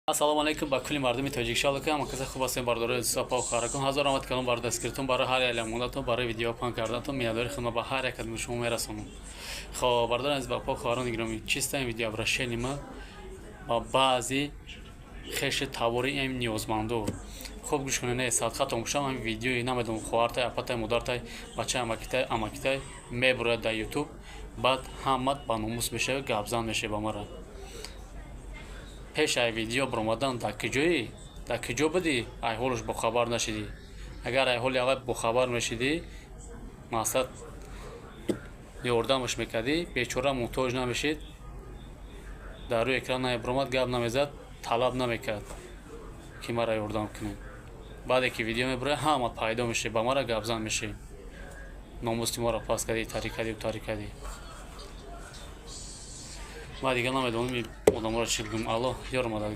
Ассалому алайкум ба кулли мардуми тоҷик. Иншоалло, ки ҳама каса хуб ҳастем. Бардорои азиз, хоҳаракон, ҳазор раҳмат калом бар дастгиритон, барои ҳар як монатон, барои видео паҳн кардантон. Миннатдори худма ба ҳар як аз шумо мерасонам. Хоб, бардорои азиз, апа, хоҳарони гиромӣ, чиста ин видеообращение ма ба баъзи хеши табори ин ниёзмандо. Хуб гӯш кунед, не садқатон бошам. Ҳамин видеои, намедонам, хоҳартай, апатай, модартай, бачаи амакитай, амакитай мебурад дар Ютуб, баъд ҳамат ба номус мешавӣ, гапзан мешавӣ ба мара. Пеш ай видео баромадан дар куҷоӣ, дар куҷо будӣ? Ай ҳолаш бохабар нашидӣ. Агар ай ҳоли аввал бохабар мешидӣ, мақсад, ёрдамаш мекардӣ, бечора муҳтоҷ намешид, дар рӯи экран намебаромад, гап намезад, талаб намекард, ки мара ёрдам кунед. Баъде ки видео мебарояд, ҳама пайдо мешавӣ, ба мара гапзан мешавӣ: номуси моро паст кардӣ, тари кардӣ, тари кардӣ. Ма дигар намедонам одаморо чӣ бигӯм. Аллоҳ ёр мадад.